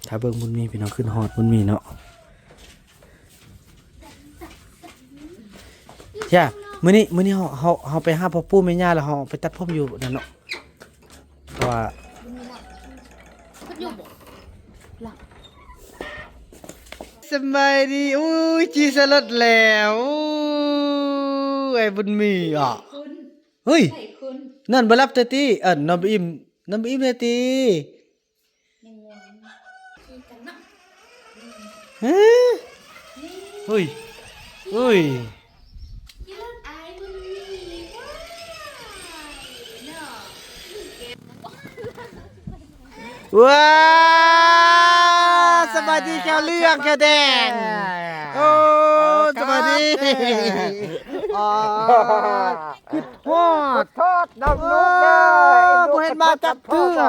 ຖ້າເບິ່ງບຸນມີ ພີ່ນ້ອງ ຂຶ້ນຮອດບຸນມີເນາະ. ເຈົ້າ ມື້ນີ້ ມື້ນີ້ເຮົາ ເຮົາ ເຮົາໄປຫາພໍ່ປູ່ແມ່ຍ່າ ແລ້ວເຮົາໄປຕັດຜົມຢູ່ນັ້ນເນາະ ເພາະວ່າ ສະບາຍດີ. ໂອ້ຍ ຈີ່ສະຫຼັດແລ້ວ. ໂອ້ຍ ອ້າຍບຸນມີອະ. ເຮີ້ຍ ນອນບໍ່ຫຼັບແທ້ຕິ? ເອີ້ນນອນບໍ່ອີ່ມ ນອນບໍ່ອີ່ມແທ້ຕິ? ຮະ? ເຮີ້ຍ ເຮີ້ຍ. ວ້າ ສະບາຍດີ ແກ້ວເຫຼືອງແກ້ວແດງ. ໂອ້ ສະບາຍດີ. ອໍ ຄິດຮອດ ຄິດຮອດນຳລູກເດີ. ໂອ້ ບໍ່ເຫັນມາຈັກເທື່ອ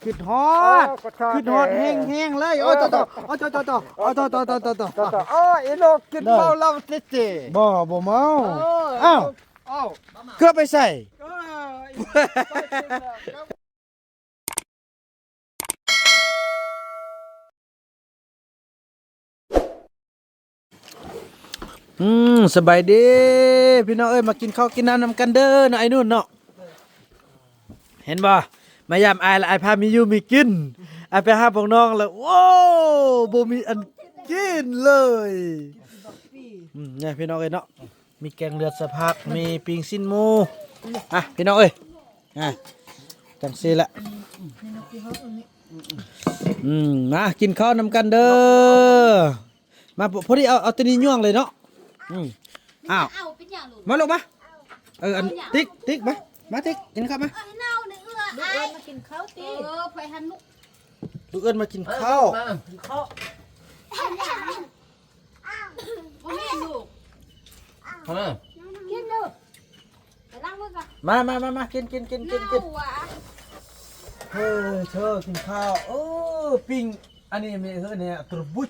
ຄິດຮອດ ເອີ ຄິດຮອດແຮງໆເລີຍ. ໂອ້ ໂຕໆ ໂອ້ ໂຕໆ ໂອ້ ໂຕໆ ໂຕໆ ໂຕໆ ໂຕໆ. ໂອ້ ອີລູກກິນເມົາແລ້ວຕິຕິ? ບໍ່ ບໍ່ເມົາ. ເອີ ອ້າວ ເອົາ ເກືອໄປໃສ? ເອີ ອືມ ສະບາຍດີພີ່ນ້ອງເອີຍ ມາກິນເຂົ້າກິນນ້ຳນຳກັນເດີເນາະ ໄອ້ນຸ່ນເນາະ. ເຫັນບໍ່ ມາຢາມອ້າຍລະ ອ້າຍພາມີຢູ່ມີກິນ. ອ້າຍໄປຫາພວກນ້ອງລະ ໂອ້ ບໍ່ມີອັນກິນເລີຍ. ອືມ ນີ້ພີ່ນ້ອງເອີຍເນາະ ມີແກງເລືອດໃສ່ຜັກ ມີປີ້ງຊີ້ນໝູ. ອ່ະ ພີ່ນ້ອງເອີຍ ອ່ະ ຈັ່ງຊີ້ແຫຼະ. ອືມ ມາກິນເຂົ້ານຳກັນເດີ. ມາ ພໍດີເອົາ ເອົາຕົວນີ້ຍ່ວງເລີຍເນາະ. ອືມ ອ້າວ ເອົາເປັນຫຍັງລູກ? ມາລູກມາ. ເອີ ອັນ ເອົາຫຍັງ? ຕິກ ຕິກ ມາ ມາຕິກ ກິນເຂົ້າມາ. ເອົາໃຫ້ເຮົາໃນເອື້ອ ລູກເອີ້ນມາກິນເຂົ້າຕິ. ເອີ ໄປຫັ້ນລູກ ລູກເອີ້ນມາກິນເຂົ້າ. ເອີ ມາ ກິນເຂົ້າ. ບໍ່ແມ່ນລູກ ເອີ ກິນເດີ ໄປລ້າງມືກ່ອນ. ມາ ມາ ມາ ມາ ກິນ ກິນ ກິນ ກິນ ກິນ. ເອີ ເທີກິນເຂົ້າ. ໂອ້ ປີ້ງ ອັນນີ້ແມ່ເອີ້ນຫຍັງ ຕະບຸດ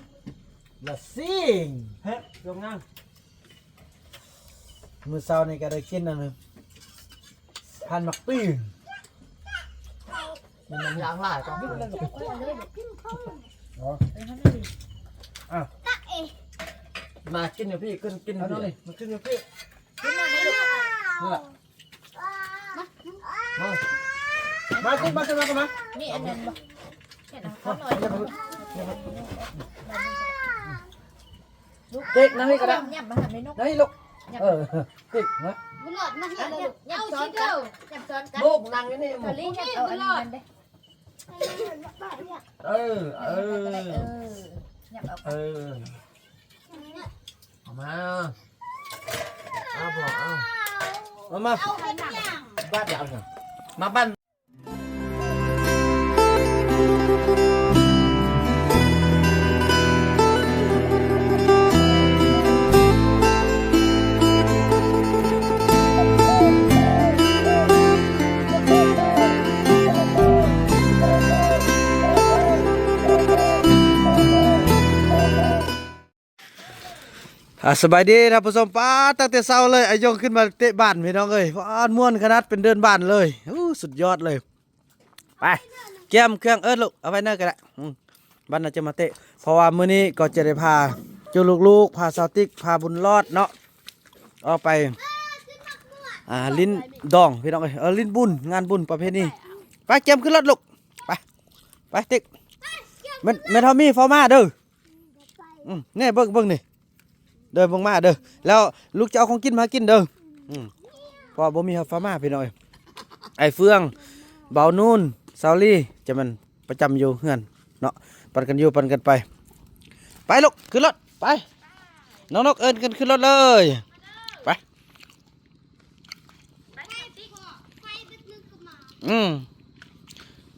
ລະຊິງ. ເຮັດ ລົງນາງ. ມື້ເຊົ້ານີ້ກໍໄດ້ກິນອັນນັ້ນ ພັນໝາກປີ້ງ. ມັນຢ່າງຫຼາຍກໍ ອໍ ເອົາ ມາກິນຢູ່ພີ້ ຂຶ້ນກິນຢູ່ພີ້ ມາກິນຢູ່ພີ້. ມາ ມາ ມາ ມາ ມາ ມາ ມາ. ມີອັນນັ້ນບໍ່? ເຮັດເອົາເຂົ້າໜ້ອຍ. ເດັກ ນັ່ງນີ້ກໍໄດ້ ຫຍັບມາຫາແມ່ນົກ ນັ່ງນີ້ລູກ. ເອີ ເດັກນະ ບຸນຫຼອດມາເຮັດເອົາຊິເດີ ຫຍັບຊ້ອນກັນ ຫຍັບຊ້ອນກັນ. ລູກນັ່ງຢູ່ນີ້ ຕອນນີ້ຫຍັບເອົາອັນນີ້ເດ້. ເອີ ເອີ ເອີ ຫຍັບເອົາ ເອີ ເອົາມາ ເອົາ ເອົາ ເອົາມາ ເອົາໄປຫຍັງ ບາດເອົາຫຍັງ ມາບັ້ນ. ອ່າ ສະບາຍດີທ່ານຜູ້ຊົມ. ປ້າ ຕັ້ງແຕ່ເຊົ້າເລີຍ ອາຍົງຂຶ້ນມາເຕະບານ ພີ່ນ້ອງເອີຍ. ປ້າ ມ່ວນຂະໜາດ ເປັນເດີ່ນບ້ານເລີຍ. ໂອ້ ສຸດຍອດເລີຍ. ໄປ ກຽມເຄື່ອງ ເອີ້ນລູກ ເອົາໄວ້ເນີກະໄດ້. ອືມ ບັດໜ້າຈະມາເຕະ ເພາະວ່າມື້ນີ້ກໍຈະໄດ້ພາຈຸລູກໆ ພາສາວຕິກ ພາບຸນລອດເນາະ ອອກໄປ ອ່າ ຫຼິ້ນດອງ ພີ່ນ້ອງເອີຍ. ເອີ ຫຼິ້ນບຸນ ງານບຸນປະເພນີ. ໄປ ກຽມຂຶ້ນລົດລູກ. ໄປ ໄປຕິກ. ແມ່ນ ແມ່ເຖົ້າມີເຝົ້າມາເດີ. ອືມ ນີ້ເບິ່ງ ເບິ່ງນີ້ເດີ ເບິ່ງມາເດີ. ແລ້ວລູກຈະເອົາຂອງກິນມາໃຫ້ກິນເດີ. ອືມ ເພາະວ່າບໍ່ມີເຮົາຟ້າມາ ພີ່ນ້ອງເອີຍ. ອ້າຍເຟືອງ ບ່າວນູນ ສາວລີ ຈະແມ່ນປະຈຳຢູ່ເຮືອນເນາະ ປັນກັນຢູ່ປັນກັນໄປ. ໄປລູກ ຂຶ້ນລົດ ໄປ. ນ້ອງນົກເອີ້ນກັນຂຶ້ນລົດເລີຍ ໄປ. ອືມ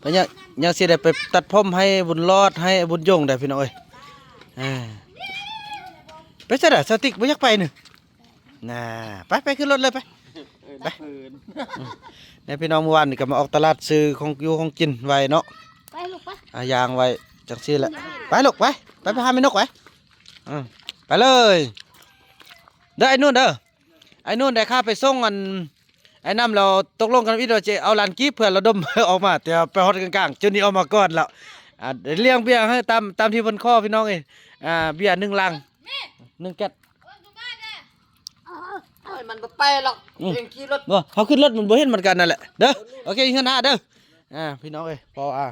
ເພິ່ນຍັງ ຍັງຊິໄດ້ໄປຕັດຜົມໃຫ້ບຸນຫຼອດ ໃຫ້ບຸນຍົງໄດ໋ ພີ່ນ້ອງເອີຍ. ອ່າ ໄປໃສລະ ສະຕິກບໍ່ຢາກໄປນີ້ນະ. ໄປ ໄປຂຶ້ນລົດເລີຍ ໄປ ໄປ. ນີ້ພີ່ນ້ອງ ມື້ວານນີ້ກໍມາອອກຕະຫຼາດ ຊື້ຂອງຢູ່ຂອງກິນໄວ້ເນາະ. ໄປລູກ ໄປ. ອ່າ ຍ່າງໄວ້ຈັ່ງຊີ້ແຫຼະ. ໄປລູກ ໄປ ໄປ ໄປຫາແມ່ນົກ ໄປ. ອືມ ໄປເລີຍເດີ ໄອ້ນູນເດີ. ໄອ້ນູນໄດ້ຂ້າໄປສົ່ງອັນ ໄອ້ນ້ຳ ແລ້ວຕົກລົງກັນອີກວ່າຈະເອົາລ້ານກີບເພື່ອລະດົມອອກມາ ແຕ່ໄປຮອດກາງໆ ຈຸດນີ້ອອກມາກ່ອນແລ້ວ. ອ່າ ລ້ຽງເບຍໃຫ້ຕາມ ຕາມທີ່ເພິ່ນຂໍພີ່ນ້ອງເອີຍ. ອ່າ ເບຍໜຶ່ງລັງ ໜຶ່ງແກັດ. ໂອ້ຍ ມັນບໍ່ໄປຫຼອກ ອືມ ເອງຂີ່ລົດ ບໍ່ ເຮົາຂຶ້ນລົດມັນບໍ່ເຫັນ ມັນກະນັ້ນແຫຼະເດີ. ໂອເຄ ເຮືອນຫາເດີ. ອ່າ ພີ່ນ້ອງເອີຍ ເພາະວ່າ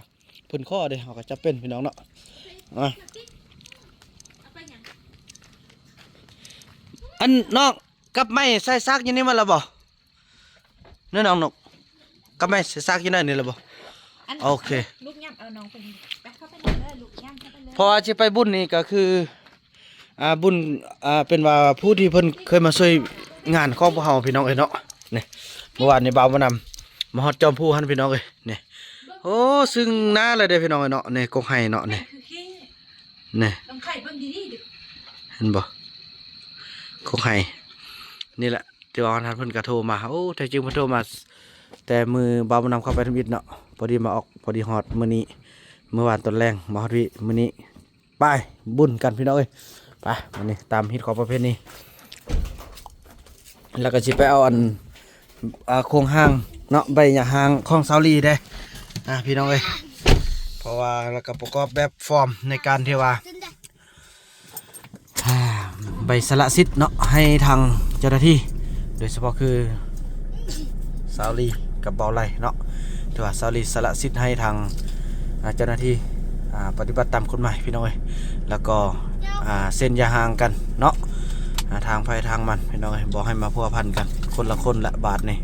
ເພິ່ນຂໍເດ້ ເຮົາກໍຈຳເປັນພີ່ນ້ອງເນາະ. ອ່າ ອັນນ້ອງ ກັບໄມ້ໃສ່ຊາກຢູ່ນີ້ໝົດແລ້ວບໍ່? ເນາະນ້ອງນົກ ກັບໄມ້ໃສ່ຊາກຢູ່ໃນນີ້ແລ້ວບໍ່? ອັນ ໂອເຄ ລູກຫຍັບເອົານ້ອງເພິ່ນ ໄປເຂົ້າໄປເລີຍ ລູກຫຍັບເຂົ້າໄປເລີຍ. ເພາະວ່າຊິໄປບຸນນີ້ກໍຄື ອ່າ ບຸນ ອ່າ ເປັນວ່າຜູ້ທີ່ເພິ່ນເຄີຍມາຊ່ວຍງານຂອງພວກເຮົາພີ່ນ້ອງເອີຍເນາະ. ນີ້ ເມື່ອວານນີ້ບ່າວມານຳ ມາຮອດຈອມພູຫັ້ນພີ່ນ້ອງເອີຍ. ນີ້ ໂອ້ ຊຶ່ງໜ້າເລີຍເດ້ພີ່ນ້ອງເອີຍເນາະ. ນີ້ ກົກໄຮ່ເນາະ ນີ້ ນີ້ ເບິ່ງດີໆ ເຫັນບໍ່ ກົກໄຮ່. ນີ້ແຫຼະ ທີ່ວ່າຫັ້ນເພິ່ນກໍໂທມາ ໂອ້ ແທ້ຈິງເພິ່ນໂທມາແຕ່ມື້ບ່າວມານຳເຂົ້າໄປທຳອິດເນາະ. ພໍດີມາອອກ ພໍດີຮອດມື້ນີ້ ມື້ວານຕອນແລງມາຮອດພີ້ ມື້ນີ້ ໄປບຸນກັນພີ່ນ້ອງເອີຍ. ໄປ ມື້ນີ້ຕາມຮີດຂອງປະເພນີ ແລ້ວກໍຊິໄປເອົາອັນ ອ່າ ໂຄງຮ່າງເນາະ ໃບຫຍ້າຮ້າງຂອງສາວລີເດ້ ອ່າ ພີ່ນ້ອງເອີຍ. ເພາະວ່າ ແລ້ວກໍປະກອບແບບຟອມໃນການທີ່ວ່າ ອ່າ ໃບສະຫຼະສິດເນາະ ໃຫ້ທາງເຈົ້າໜ້າທີ່ ໂດຍສະເພາະຄື ສາວລີກັບເບົາໄຫຼເນາະ ຖືວ່າສາວລີສະຫຼະສິດໃຫ້ທາງ ອ່າ ເຈົ້າໜ້າທີ່ ອ່າ ປະຕິບັດຕາມກົດໝາຍພີ່ນ້ອງເອີຍ. ແລ້ວກໍ ອ່າ ເຊັນຢ່າຮ້າງກັນເນາະ ອ່າ ທາງໃຜທາງມັນພີ່ນ້ອງເອີຍ ບໍ່ໃຫ້ມາພົວພັນກັນ ຄົນລະຄົນລະບາດນີ້.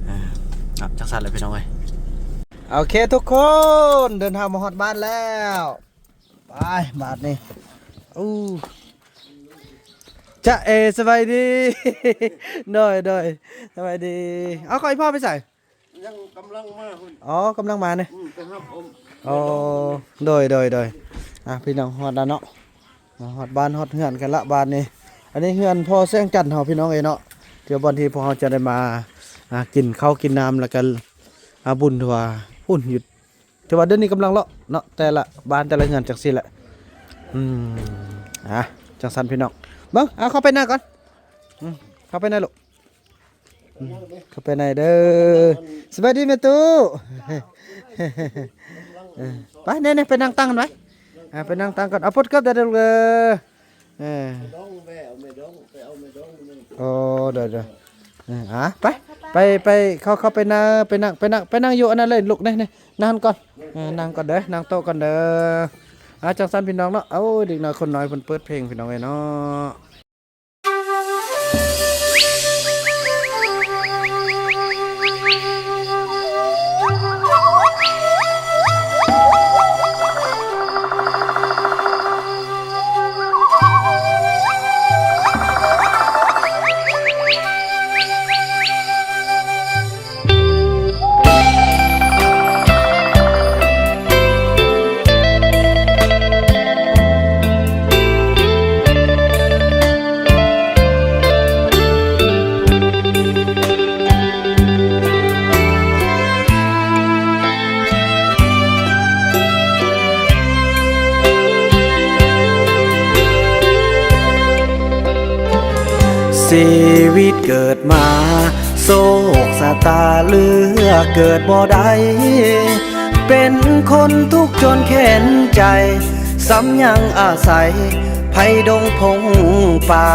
ອ່າ ເນາະ ຈັ່ງຊັ້ນແຫຼະພີ່ນ້ອງເອີຍ. ໂອເຄທຸກຄົນ ເດີນທາງມາຮອດບ້ານແລ້ວ. ໄປບາດນີ້ ອູ້ ຈະເອ ສະບາຍດີ. ໂດຍ ໂດຍ ສະບາຍດີ. ເອົາ ຂ້ອຍພໍ່ໄປໃສ? ຍັງກຳລັງມາພຸ້ນ. ອໍ ກຳລັງມານີ້. ອືມ ໄປຮັບເອົາ. ອໍ ໂດຍ ໂດຍ ໂດຍ. ອ່າ ພີ່ນ້ອງ ຮອດແລ້ວເນາະ ຮອດບ້ານຮອດເຮືອນກັນລະບາດນີ້. ອັນນີ້ເຮືອນພໍ່ແສງຈັນເຮົາພີ່ນ້ອງເອີຍເນາະ ທີ່ວ່າບ່ອນທີ່ພວກເຮົາຈະໄດ້ມາ ອ່າ ກິນເຂົ້າກິນນ້ຳ ແລ້ວກໍ ອ່າ ບຸນ ຖືວ່າພຸ້ນຢູ່ ຖືວ່າດຽວນີ້ກຳລັງເລາະເນາະ ແຕ່ລະບ້ານແຕ່ລະເຮືອນຈັ່ງຊີ້ແຫຼະ. ອືມ ອ່າ ຈັ່ງຊັ້ນພີ່ນ້ອງ ເບິ່ງ ເອົາ ເຂົ້າໄປໃນກ່ອນ. ອືມ ເຂົ້າໄປໃນລູກ. ອືມ ເຂົ້າໄປໃນເດີ. ສະບາຍດີແມ່ຕູ້. ເອີ ໄປ ແນ່ໆ ໄປນັ່ງຕັ່ງກັນໄວ້. ອ່າ ໄປນັ່ງຕັ່ງກັນ ເອົາປົດເກີບໄດ້ເດີລູກເດີ. ເອີ ໂອ້ ໂດຍໆ ເອີ ອ່າ ໄປ ໄປ ໄປ ເຂົ້າ ເຂົ້າໄປນະ ໄປນັ່ງ ໄປນັ່ງ ໄປນັ່ງຢູ່ອັນນັ້ນເລີຍລູກ ນີ້ ນີ້ ນັ່ງຫັ້ນກ່ອນ. ເອີ ນັ່ງກ່ອນເດີ ນັ່ງໂຕະກ່ອນເດີ. ອ່າ ຈັ່ງຊັ້ນພີ່ນ້ອງເນາະ. ໂອ້ຍ ເດັກນ້ອຍຄົນນ້ອຍເພິ່ນເປີດເພງພີ່ນ້ອງເອີຍເນາະ. ຊີວິດເກີດມາ ໂຊກຊະຕາເລືອກເກີດບໍ່ໄດ້ ເປັນຄົນທຸກຈົນແຄ້ນໃຈ ຊ້ຳຍັງອາໄສໄພດົງພົງປ່າ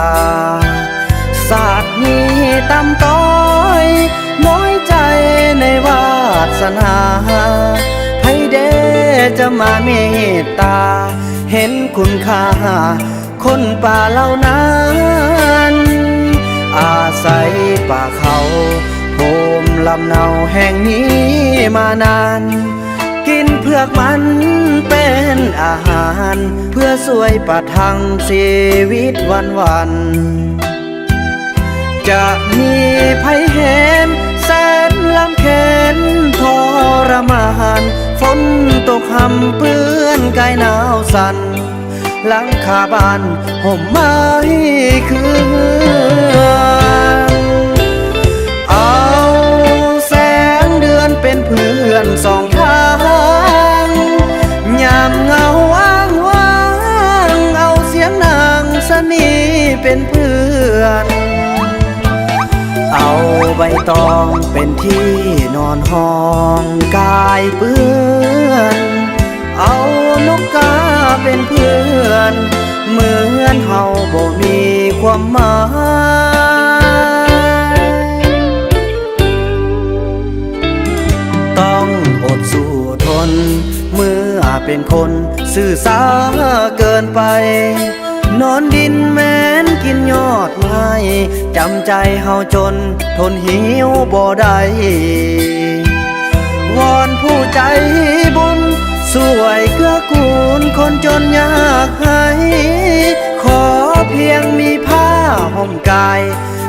ຊາດນີ້ຕ່ຳຕ້ອຍ ນ້ອຍໃຈໃນວາດສະໜາ ໃຜເດຈະມາເມດຕາ ເຫັນຄຸນຄ່າ ຄົນປ່າເຫຼົ່ານັ້ນ ອາໄສປ່າເຂົາ ໂຮມລຳເນົາແຫ່ງນີ້ມານານ ກິນເຜືອກມັນເປັນອາຫານ ເພື່ອຊ່ວຍປະທັງຊີວິດວັນໆ ຈະມີໃຜເຫັນແສນລຳເຄັນທໍລະມານ ຝົນຕົກຮຳເປື້ອນກາຍໜາວສັ່ນ ຫຼັງຄາບ້ານຮົ່ມໄມ້ຄືເຮືອນ ເອົາແສງເດືອນເປັນເພື່ອນສອງທາງ ຍາມເຫງົາອ້າງວ້າງ ເອົາສຽງນາງຊະນີເປັນເພື່ອນ ເອົາໃບຕອງເປັນທີ່ນອນຫ້ອງກາຍເປື້ອນ ເອົານົກກາເປັນເພື່ອນ ເໝືອນເຮົາບໍ່ມີຄວາມໝາຍ. ຕ້ອງອົດສູ້ທົນ ເມື່ອເປັນຄົນຊື່ຊ້າເກີນໄປ. ນອນດິນແມ່ນກິນຍອດໄມ້ ຈຳໃຈເຮົາຈົນ ທົນຫິວບໍ່ໄດ້. ວອນຜູ້ໃຈບຸນ ຊ່ວຍເກື້ອກູນຄົນຈົນຍາກໄຮ້. ຂໍພຽງມີຜ້າຫົ່ມກາຍ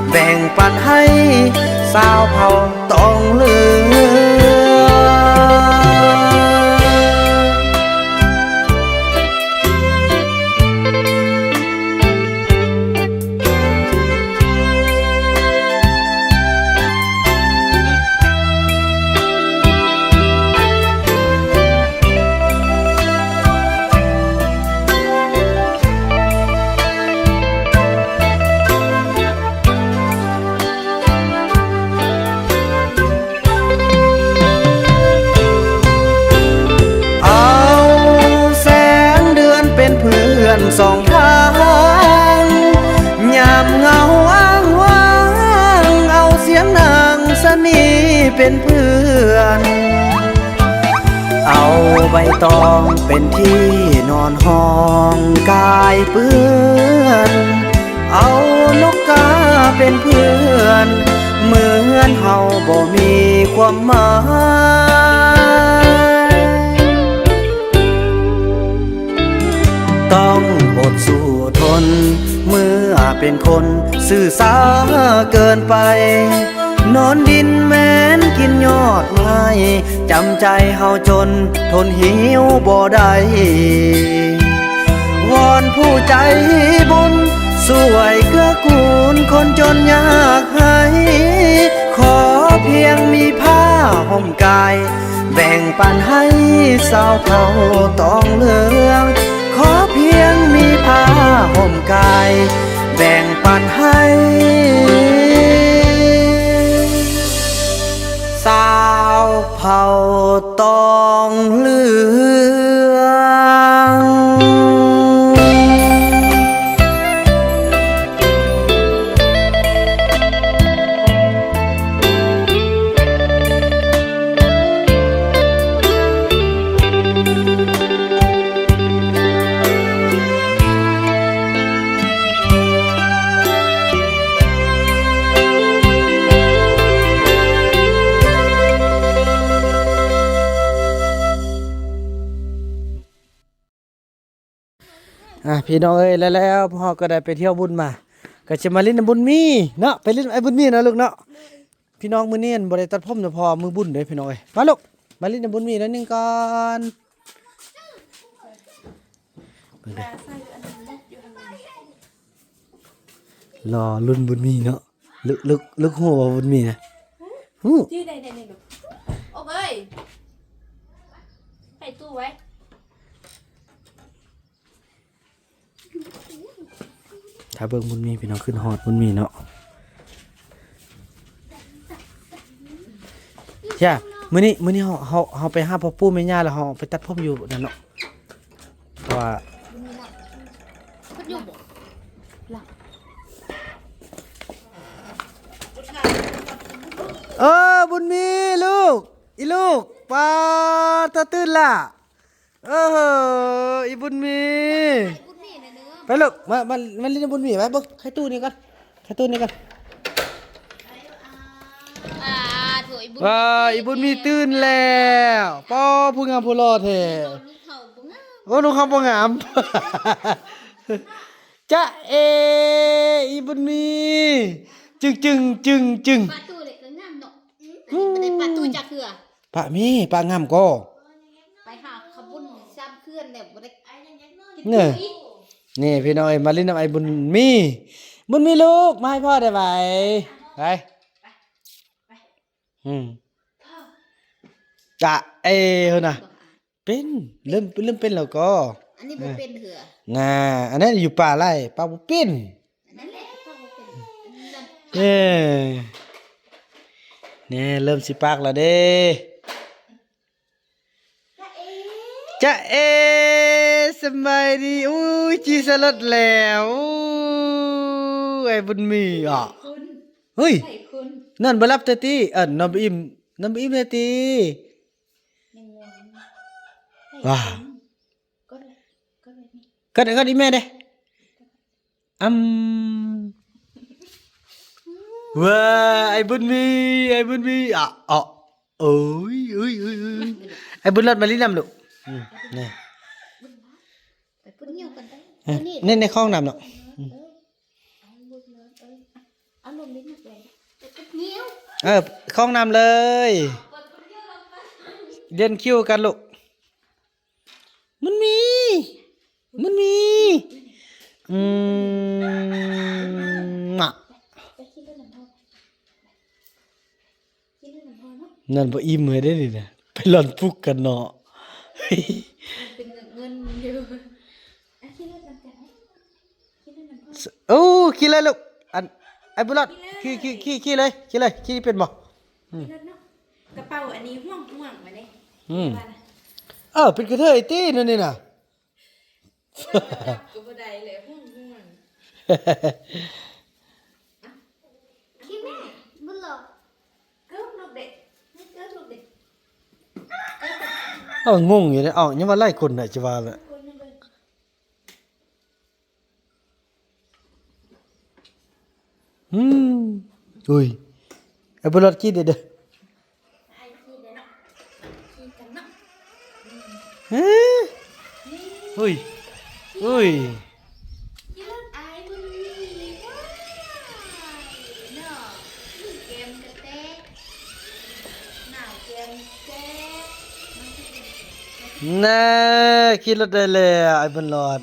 ແບ່ງປັນໃຫ້ຊາວເຜົ່າຕອງເຫຼືອງ. ເອົາແສງເດືອນເປັນເພື່ອນສອງທາງ ຍາມເຫງົາອ້າງວ້າງ ເອົາສຽງນາງຊະນີເປັນເພື່ອນ. ເອົາໃບຕອງເປັນທີ່ນອນຫ້ອງກາຍເປື້ອນ ເອົານົກກາເປັນເພື່ອນ ເໝືອນເຮົາບໍ່ມີຄວາມໝາຍ. ຕ້ອງອົດສູ້ທົນ ເມື່ອເປັນຄົນຊື່ຊ້າເກີນໄປ. ນອນດິນແມ່ນກິນຍອດໄມ້ ຈຳໃຈເຮົາຈົນ ທົນຫິວບໍ່ໄດ້. ວອນຜູ້ໃຈບຸນ ຊ່ວຍເກື້ອກູນຄົນຈົນຍາກໄຮ້. ຂໍພຽງມີຜ້າຫົ່ມກາຍ ແບ່ງປັນໃຫ້ຊາວເຜົ່າຕອງເຫຼືອງ. ຂໍພຽງມີຜ້າຫົ່ມກາຍ ແບ່ງປັນໃຫ້ຊາວເຜົ່າຕອງເຫຼືອງ. ອ່າ ພີ່ນ້ອງເອີຍ ແລ້ວ ແລ້ວພວກເຮົາກໍໄດ້ໄປທ່ຽວບຸນມາ ກໍຈະມາຫຼິ້ນນຳບຸນມີເນາະ ໄປຫຼິ້ນນຳອ້າຍບຸນມີເນາະລູກເນາະ. ພີ່ນ້ອງ ມື້ນີ້ຫັ້ນບໍ່ໄດ້ຕັດຜົມເນາະ ເພາະວ່າມື້ບຸນເດ້ພີ່ນ້ອງເອີຍ. ມາລູກ ມາຫຼິ້ນນຳບຸນມີໜ້ອຍໜຶ່ງກ່ອນ ເບິ່ງເດີ້. ລໍລຸ້ນບຸນມີເນາະ. ລູກ ລູກ ລູກຮູ້ບໍ່ບຸນມີນະ? ຮູ້. ຈື່ໄດ້ແນ່ນີ້ລູກ. ໂອເອີຍ ໃສ່ຕູ້ໄວ້. ຖ້າເບິ່ງບຸນມີ ພີ່ນ້ອງ ຂຶ້ນຮອດບຸນມີເນາະ. ເຈົ້າ ມື້ນີ້ ມື້ນີ້ເຮົາ ເຮົາ ເຮົາໄປຫາພໍ່ປູ່ແມ່ຍ່າ ແລ້ວເຮົາໄປຕັດຜົມຢູ່ນັ້ນເນາະ. ເພາະວ່າ ເພິ່ນຢູ່ບໍ່? ເອີ ບຸນມີລູກ ອີລູກ ປາ ຕາຕື່ນລະ. ເອີ ອີບຸນມີ ໄປລູກ ມາ ມາ ມາຫຼິ້ນກັບບຸນມີ ໄປເບິ່ງ ໄຂຕູ້ນີ້ກ່ອນ ໄຂຕູ້ນີ້ກ່ອນ. ອ່າ ໂຖ ອີບຸນ ວ້າ ມີ ອີບຸນມີຕື່ນແລ້ວ. ປ້າ ຜູ້ງາມຜູ້ຫຼໍ່ແທ້. ລູກເຮົາບໍ່ງາມ ໂອ້ ລູກເຮົາບໍ່ງາມ. ຈະເອ ອີບຸນມີ ຈຶງ ຈຶງ ຈຶງ ຈຶງ. ປາຕູເລັກກໍງາມເນາະ. ອືມ ອັນນີ້ບໍ່ໄດ້ປາຕູຈັກເທື່ອ. ປະເມ ປະງາມກໍ ໄປຫາຂະບຸນຊາມເຂື່ອນແລ້ວບໍ່ໄດ້ ເນີ ນີ້ພີ່ນ້ອງເອີຍ ມາຫຼິ້ນນຳອ້າຍບຸນມີ. ບຸນມີລູກ ມາໃຫ້ພໍ່ໄດ້ໄຫວ ໄປ ອືມ ຈະເອ ພຸ້ນນະ ເປັນ ເລີ່ມ ເລີ່ມເປັນແລ້ວກໍ ອັນນີ້ບໍ່ເປັນເທື່ອ ນະ ອັນນັ້ນຢູ່ປ່າໄລ່ ປາບໍ່ເປັນ. ເອີ ແນ່ ເລີ່ມຊິປາກແລ້ວເດ້. ຈະເອ ສະບາຍດີ. ອຸ້ຍ ຂີ່ສະລົດແລ້ວ. ໂອ້ຍ ອ້າຍບຸນມີອະ. ເຮີ້ຍ ນອນບໍ່ຫຼັບເທື່ອຕິ? ເອີ ນອນບໍ່ອີ່ມ ນອນບໍ່ອີ່ມເທື່ອຕິ? ວ້າ ກອດ ກອດອີ່ແມ່ເດ້. ອຳ ວ້າ ອ້າຍບຸນມີ ອ້າຍບຸນມີ ອະ ອະ ໂອ້ຍ ອຸ້ຍ ອຸ້ຍ ອຸ້ຍ ອ້າຍບຸນລອດມາຫຼິ້ນນຳລູກ. ອືມ ນີ້ ເອີ ໃນ ໃນຄອງນ້ຳເນາະ. ອືມ ເອີ ຄອງນ້ຳເລີຍ. ລຽນຄິວກັນລູກ. ມັນມີ ມັນມີ ອືມ ນອນບໍ່ອີ່ມເລີຍເດ້ນີ້ນະ. ໄປລອນປຸກກັນເນາະ. ໂອ້ ຂີ່ເລີຍລູກ. ອັນ ອ້າຍບຸນລອດ ຂີ່ ຂີ່ ຂີ່ ຂີ່ເລີຍ ຂີ່ເລີຍ. ຂີ່ເປັນບໍ່? ອືມ ກະເປົາອັນນີ້ຫ່ວງໆ ມາເດ້. ອືມ ເອີ ເປັນກະເທີຍຕິແນວນີ້ນະ. ຈັບກໍບໍ່ໄດ້ແຫຼະ ຫ່ວງໆ. ເອົາ ງົງຢູ່ເດ້. ເອົ້າ ຍັງວ່າຫຼາຍຄົນນະ ຈະວ່າແຫຼະ. ອືມ ອຸ້ຍ ເອົາບຸນລອດຂີ່ເດີ. ຮະ ອຸ້ຍ ອຸ້ຍ ນະ ຂີ່ລົດໄດ້ແລ້ວ ອ້າຍບຸນລອດ.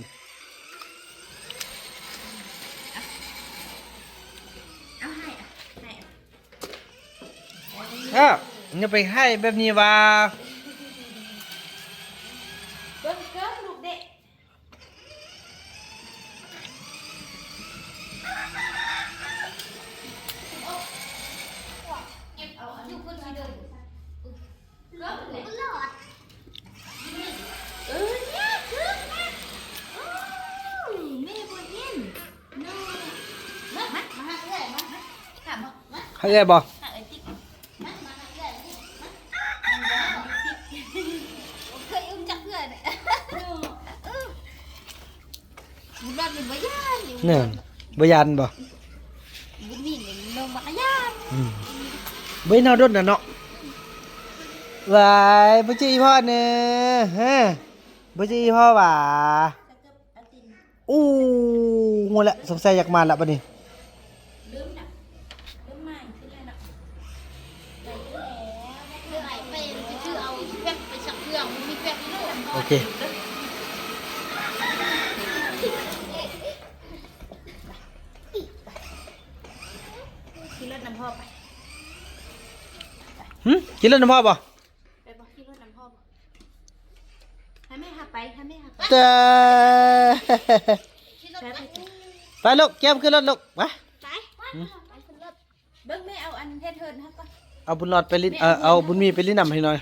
ເອົາໃຫ້ ເອົາໃຫ້ ເອີ ຢ່າໄປໃຫ້ແບບນີ້ວ່າ ເບິ່ງເກີບລູກເດະ. ເກັບເອົາ ຢູ່ພຸ້ນຊິເດີນ. ເອີ ແມ່ຄືແມ່ ໂອ້ ແມ່ບໍ່ເຫັນເນາະ. ມາ ມາ ມາຫາເອື້ອຍ ມາ ມາ ຫາເອື້ອຍບໍ່? ຫາເອື້ອຍຕິກ ມາ ມາຫາເອື້ອຍ ມາ ມາຫາຕິກ. ບໍ່ເຄີຍອຸ້ມຈັກເທື່ອເນາະ. ເອີ ບຸນລອດນີ້ບໍ່ຢ້ານ ແມ່ນ ບໍ່ຢ້ານບໍ່? ບຸນມີນີ້ລົງມາກະຢ້ານ. ອືມ ບໍ່ເຫັນເຮົາດົນນະເນາະ. ຫວາຍ ບໍ່ຈື່ອີ່ພໍ່ເນາະ ຮະ ບໍ່ຈື່ອີ່ພໍ່ຫວາ. ອູ້ ຮູ້ແລ້ວ ສົງໄສຢາກມາແລ້ວບັດນີ້. ໂອເຄ ຂີ່ລົດນຳພໍ່ໄປ. ຫຶ ຂີ່ລົດນຳພໍ່ບໍ່? ໄປບໍ່? ຂີ່ລົດນຳພໍ່ບໍ່? ໃຫ້ແມ່ຫາໄປ ໃຫ້ແມ່ຫາໄປ. ເອີ ໄປລູກ ກຽມຂຶ້ນລົດລູກ ໄປ ໄປ ໄປຂຶ້ນລົດ. ເບິ່ງແມ່ເອົາອັນເຮັດເຮືອນໃຫ້ກ່ອນ. ເອົາບຸນລອດໄປຫຼິ້ນ ເອີ ເອົາບຸນມີໄປຫຼິ້ນນຳໃຫ້ໜ້ອຍ.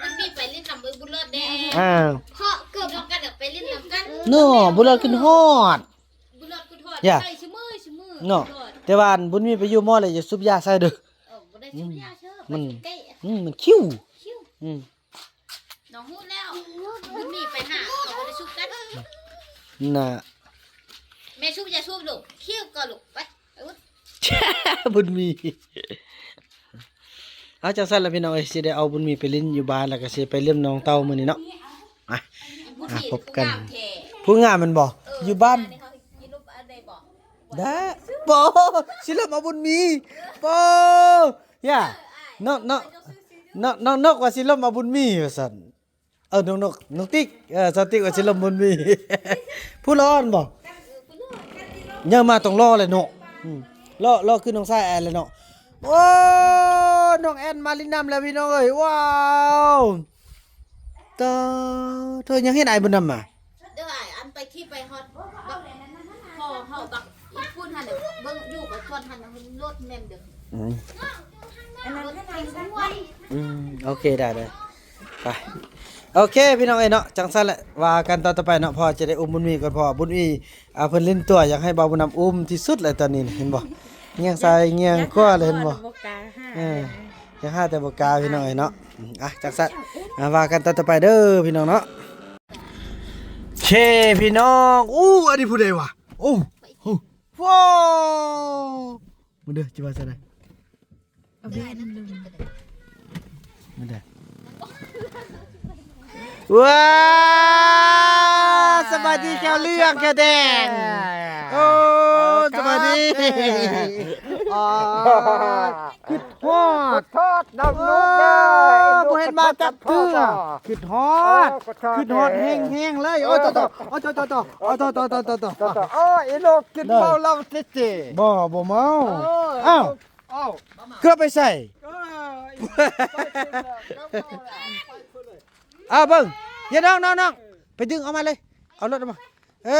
ບຸນມີໄປຫຼິ້ນນຳເບິ່ງບຸນລອດແດ່. ອ້າວ ເພາະເກີບນຳກັນ ໄປຫຼິ້ນນຳກັນເນາະ. ບຸນລອດຂຶ້ນຮອດ ບຸນລອດຂຶ້ນຮອດ ຢ່າ ໄປຊຸມື້ ຊຸມື້ເນາະ. ແຕ່ວ່າອັນບຸນມີໄປຢູ່ໝໍແລ້ວ ຢ່າສູບຢາໃສ່ເດີ. ເອີ ບໍ່ໄດ້ສູບຢາເຊີ ມັນ ໄປໃກ້ ອືມ ມັນຄິວ ຄິວ ອືມ. ນ້ອງຮູ້ແລ້ວ ບຸນມີໄປຫາ ເຂົາບໍ່ໄດ້ຊຸບກັນນະ. ແມ່ຊຸບ ຢ່າຊຸບລູກ ຄິວກໍລູກ ໄປ ບຸນມີ. ເອົາ ຈັ່ງຊັ້ນລະພີ່ນ້ອງເອີຍ ຊິໄດ້ເອົາບຸນມີໄປຫຼິ້ນຢູ່ບ້ານ ແລ້ວກໍຊິໄປເລ່ນນ້ອງເຕົ້າມື້ນີ້ເນາະ. ມາ ມາພົບກັນ ຜູ້ງາມແມ່ນບໍ່? ເອີ ຢູ່ບ້ານ ໄດ້ບໍ່? ບໍ່ ຊິລົມເອົາບຸນມີ ບໍ່ ຢ່າ ນ້ອງ ນ້ອງ ນ້ອງນົກວ່າຊິລົມເອົາບຸນມີວ່າຊັ້ນ. ເອີ ນ້ອງນົກ ນ້ອງຕິກ ເອີ ສາວຕິກວ່າຊິລົມບຸນມີ ຜູ້ຫຼໍ່ຫັ້ນບໍ່? ຍັງມາຕ້ອງຫຼໍ່ແຫຼະເນາະ. ອືມ ຫຼໍ່ ຫຼໍ່ຄືນ້ອງຊາຍອ້າຍແຫຼະເນາະ. ໂອ້ ນ້ອງແອນມາຫຼິ້ນນຳແລ້ວພີ່ນ້ອງເອີຍ ວ້າວ ຕາ ເທາະຍັງເຫັນອ້າຍບຸນນຳມາ. ເດີອ້າຍ ອັນໄປຂີ່ໄປຮອດບັກພໍ່ເຮົາບັກອີ່ພຸ້ນຫັ້ນເດີ ເບິ່ງຢູ່ບັກສວນຫັ້ນ ລົດແມ່ນເດີ. ອືມ ອັນນັ້ນຫັ້ນ ອືມ ໂອເຄ ໄດ້ ໄດ້ ໄປ. ໂອເຄພີ່ນ້ອງເອີຍເນາະ ຈັ່ງຊັ້ນແຫຼະ ວ່າກັນຕອນຕໍ່ໄປເນາະ ພໍ່ຈະໄດ້ອຸ້ມບຸນມີກ່ອນ ເພາະວ່າບຸນມີ ອ່າ ເພິ່ນຫຼິ້ນຕົວ ຢາກໃຫ້ບ່າວບຸນນຳອຸ້ມທີ່ສຸດແຫຼະຕອນນີ້ ເຫັນບໍ່ ຍ່າງຊ້າຍຍ່າງຂວາເລີຍ ເຫັນບໍ່ ບໍ່ກ້າຫາ ເອີ ຍັງຫາແຕ່ບໍ່ກ້າພີ່ນ້ອງເອີຍເນາະ ອືມ ອ່ະ ຈັ່ງຊັ້ນ ອ່າ ວ່າກັນຕອນຕໍ່ໄປເດີພີ່ນ້ອງເນາະ ເຄພີ່ນ້ອງ ອູ້ ອັນນີ້ຜູ້ໃດຫວາ ໂອ້ ໂອ້ ວ້າວ ເບິ່ງເດີ ຊິວ່າຊັ້ນໃດ ເອົາເບນ ເບິ່ງເດີ ວ້າວ ສະບາຍດີແຂ້ວເຫຼືອງແຂ້ວແດງ ໂອ້ ສະບາຍດີ ອໍ ຄິດຮອດ ຄິດຮອດນຳລູກເດີ ໂອ້ ບໍ່ເຫັນມາຈັກເທື່ອ ຄິດຮອດ ເອີ ຄິດຮອດແຮງໆເລີຍ ໂອ້ ໂຕໆ ໂອ້ ໂຕໆ ໂອ້ ໂຕໆ ໂຕໆ ໂອ້ ອີລູກກິນເມົາເຫຼົ້າຕິຕິ ບໍ່ ບໍ່ເມົາ ເອີ ອ້າວ ອ້າວ ເກືອບໄປໃສ ເອີ ໄປພຸ້ນແລ້ວ ອ້າວ ເບິ່ງ ເຮັດນ້ອງ ນ້ອງ ນ້ອງ ໄປດຶງອອກມາເລີຍ ເອົາລົດອອກມາ ເອີ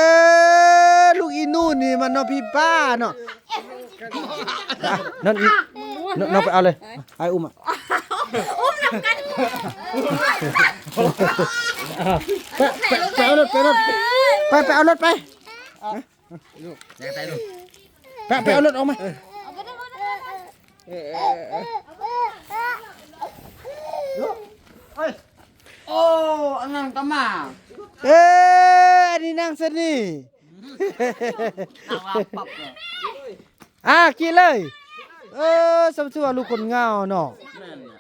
ລູກອີນູ່ນີ້ມັນເນາະ ຜີປ້າເນາະ ນັ້ນ ນ້ອງ ນ້ອງໄປເອົາເລີຍ ອ້າຍອຸ້ມອະ ອຸ້ມນຳກັນ ໄປ ໄປ ໄປເອົາລົດ ໄປເອົາລົດ ໄປ ໄປເອົາລົດໄປ ແຈກໃສ່ລູກ ໄປ ໄປເອົາລົດອອກມາ ເອີ ເອີ ເອີ ເອີ ໂອ້ ອັນນັ້ນກໍມາ ເອີ ອັນນີ້ນັ່ງຊະນີ້ ນັ່ງວ່າປັບເລີຍ ອ່າ ຂີ່ເລີຍ ເອີ ສົມຊື່ວ່າລູກຄົນງາວເນາະ ແມ່ນແຫຼະ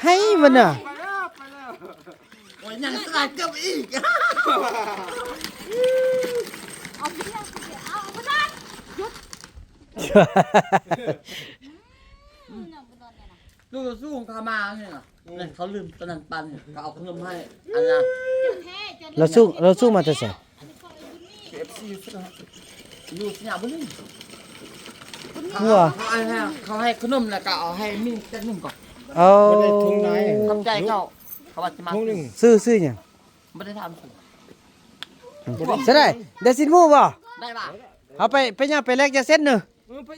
ໃຫ້ມັນນະ ໂອ້ຍ ຍັງສະຫຼາຍເກືອບອີກ ເອົາໄປເອົາໄປເອົາບໍ່ທັນ ຢຸດ ລູກສູງເຂົ້າມານີ້ນະ ນັ້ນເຂົາລືມຕອນນັ້ນປັນ ເຂົາເອົາຂະໜົມໃຫ້ ອັນນະ ລາວສູງ ລາວສູງມາແຕ່ໃສ? ເອັຟຊີ ຢູ່ສະຍາບຸລີ ເຂົາ ເຂົາໃຫ້ ເຂົາໃຫ້ຂະໜົມ ແລ້ວກໍເອົາໃຫ້ມີນເຊັດໜຶ່ງກ່ອນ ເອົາ ບໍ່ໄດ້ທຸງໃດ ຂອບໃຈເຈົ້າ ເຂົາວ່າຊິມາ ທຸງໜຶ່ງ ຊື່ ຊື່ຫຍັງ? ບໍ່ໄດ້ຖາມ ສະໄດ ໄດ້ຊີ້ນໝູບໍ່? ໄດ້ບໍ່? ເອົາໄປ ໄປຫຍັງ ໄປແລກຢາເສັ້ນເນີ ເອີ ໄປ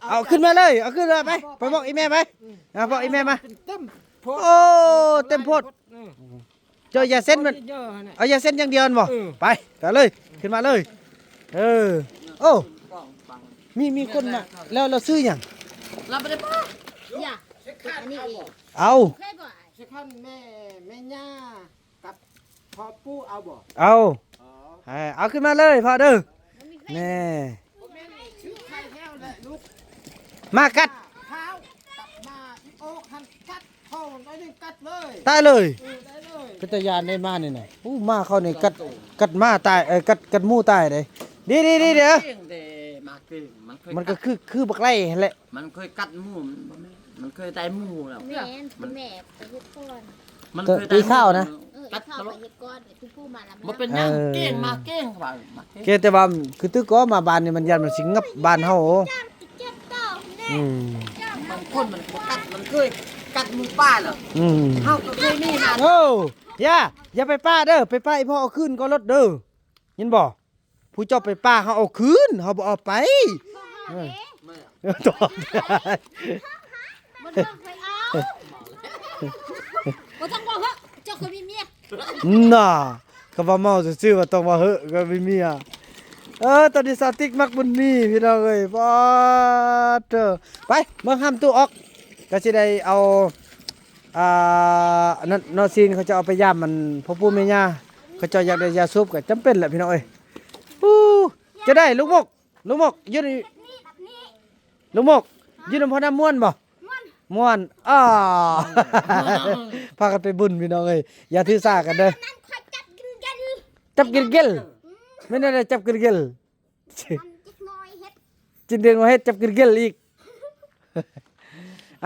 ເອົາຂຶ້ນມາເລີຍ ເອົາຂຶ້ນມາໄປ ໄປບອກອີ່ແມ່ໄປ ອືມ ອ່າ ບອກອີ່ແມ່ມາ ເຕັມໂພດ ໂອ້ ເຕັມໂພດ ເອີ ເຈົ້າຢາເສັ້ນມັນ ເອົາຢາເສັ້ນຢ່າງດຽວຫັ້ນບໍ່? ເອີ ໄປ ໄປເລີຍ ຂຶ້ນມາເລີຍ ເອີ ໂອ້ ມີ ມີຄົນມາ ແລ້ວ ແລ້ວຊື້ຫຍັງ? ລາວບໍ່ໄດ້ປາ ຢາ ອັນນີ້ອີກ ເອົາ ເຄີຍບໍ່ ຊິຄັນແມ່ ແມ່ຍ່າ ກັບພໍ່ປູ່ເອົາບໍ່? ເອົາ ອໍ ເອົາຂຶ້ນມາເລີຍພໍ່ເດີ ບໍ່ມີໃຜ ແນ່ ບໍ່ແມ່ນຊື້ໄຂ່ແລ້ວແຫຼະລູກ ມາກັດ ທ້າວກັບມາອີໂອກຫັ້ນກັດ ເຂົ້າໜ້ອຍໜຶ່ງກັດເລີຍ ຕາຍເລີຍ ເອີ ຕາຍເລີຍ ເປັນຕາຢ້ານໄດ໋ໝານີ້ນະ ໂອ້ ໝາເຂົານີ້ກັດ ກັດໝາຕາຍ ເອີ ກັດ ກັດໝູຕາຍເດ້ ດີໆໆ ເດີ ມັນເກັ່ງເດ້ ໝາເກັ່ງ ມັນເຄີຍ ມັນກໍຄື ຄືບັກໄລ່ຫັ້ນແຫຼະ ມັນເຄີຍກັດໝູ ມັນບໍ່ແມ່ນ ມັນເຄີຍໄດ້ໝູແລ້ວ ແມ່ນ ມັນ ແມ່ໄປເຮັດກ່ອນ ມັນເຄີຍໄດ້ໝູ ອີຂ້າວນະ ເອີ ອີຂ້າວໄປເຮັດກ່ອນ ໄປທຸບຜູ້ມາລະ ບໍ່ເປັນຫຍັງ ເອີ ເກັ່ງ ໝາເກັ່ງ ວ່າໝາເກັ່ງ ເກັ່ງ ແຕ່ວ່າຄືຕຶກກໍມາບ້ານນີ້ ມັນຢ້ານມັນຊິງັບບ້ານເຮົາ ເຈັບຕໍ່ແນ່ ອືມ ບາງຄົນມັນບໍ່ກັດ ມັນເຄີຍກັດໝູປ່າແລ້ວ ອືມ ເຮົາກໍເຄີຍມີນະ ໂອ້ ຢ່າ ຢ່າໄປປະເດີ ໄປປະອີ່ພໍ່ເອົາຄືນກໍລົດເດີ ຍິນບໍ່? ຜູ້ເຈົ້າໄປປະເຮົາເອົາຄືນ ເຮົາບໍ່ເອົາໄປ ເອີ ຕອບ ບໍ່ຕ້ອງເວົ້າເຫາະ ເຈົ້າເຄີຍມີເມຍ ນ່າ ຄຳວ່າເມົາຊື່ໆ ວ່າຕ້ອງວ່າເຫາະ ກໍມີເມຍ ເອີ ຕອນນີ້ສາວຕິກມັກບຸນມີ ພີ່ນ້ອງເອີຍ ປາດເທີ ໄປ ເບິ່ງຫ້າມຕູ້ອອກ ກໍຊິໄດ້ເອົາ ອ່າ ອັນນັ້ນເນາະ ຊີນເຂົາເຈົ້າເອົາໄປຢາມ ອັນ ພໍ່ປູ່ແມ່ຍ່າ ເຂົາເຈົ້າຢາກໄດ້ຢາສູບ ກໍຈຳເປັນແຫຼະ ພີ່ນ້ອງເອີຍ ອູ້ ຈະໄດ້ ລຸງມົກ ລຸງມົກ ຢູ່ນີ້ ລຸງມົກ ຢູ່ນຳພໍ່ນ້ຳມ່ວນບໍ່? ມ່ວນ ມ່ວນ ອ້າ ມ່ວນ ພາກັນໄປບຸນ ພີ່ນ້ອງເອີຍ ຢ່າຖືສາກັນເດີ ຈັບກິນເກັນ ແມ່ນແນວໃດຈັບກິນເກັນ? ມັນຈັກໜ້ອຍເຮັດ ຈິນເດງວ່າເຮັດຈັບກິນເກັນອີກ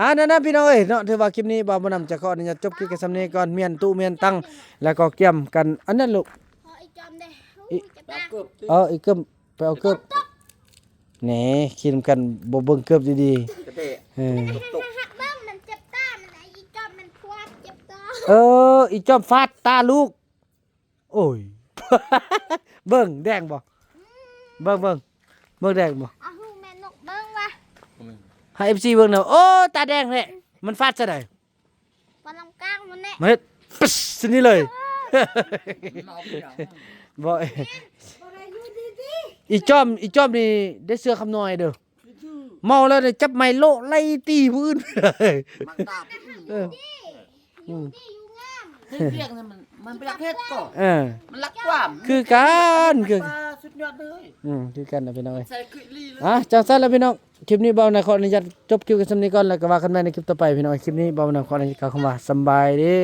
ອ່າ ນັ້ນນະ ພີ່ນ້ອງເອີຍເນາະ ຖືວ່າຄລິບນີ້ບ່າວບຸນນຳຈະຂໍອະນຸຍາດຈົບຄລິບກັນສ່ຳນີ້ກ່ອນ ມ້ຽນຕູ້ມ້ຽນຕັງ ແລ້ວກໍກຽມກັນ ອັນນັ້ນລູກ ຂໍອີກຈອມເດ້ ອີ ເອີ ອີກເກີບ ໄປເອົາເກີບ ແນ່ ຂີ່ນຳກັນ ບໍ່ເບິ່ງເກີບດີໆ ກະແຕະ ເອີ ຕົກໆ ຮັກເບິ່ງ ມັນເຈັບຕາ ມັນ ອີກຈອມມັນພວດເຈັບຕາ ເອີ ອີກຈອມຟາດຕາລູກ ໂອ້ຍ ເບິ່ງແດງບໍ່? ອືມ ເບິ່ງ ເບິ່ງ ເບິ່ງແດງບໍ່? ເອົາຫືແມ່ນົກເບິ່ງວ່າ ໃຫ້ເອັຟຊີເບິ່ງແນວ ໂອ້ ຕາແດງແທ້ ມັນຟາດຊະໃດ? ປານຳກາງມັນແຫຼະ ມາເຮັດ ປຶດຊະນີ້ເລີຍ. ບໍ່ ອີຈອມ ອີຈອມນີ້ໄດ້ເຊື່ອຄຳນ້ອຍເດີ້. ເມົາແລ້ວໄດ້ຈັບໄມ້ໂລະໄລ່ຕີຜູ້ອື່ນ. ມັນຕາມ ເອີ ອືມ ເຮັດວຽກນັ້ນມັນ ມັນບໍ່ຢາກເຮັດກໍ ເອີ ມັນລັກຄວາມ ຄືກັນ ຄື ສຸດຍອດເລີຍ. ອືມ ຄືກັນນະພີ່ນ້ອງເອີຍ. ອ່ະ ຈັ່ງຊັ້ນລະພີ່ນ້ອງ ຄລິບນີ້ບ່າວນາຂໍອະນຸຍາດຈົບຄລິບກັນສ່ຳນີ້ກ່ອນ ແລ້ວກໍວ່າກັນໃໝ່ໃນຄລິບຕໍ່ໄປພີ່ນ້ອງ. ຄລິບນີ້ບ່າວນາຂໍອະນຸຍາດກ່າວຄຳວ່າສຳບາຍດີ.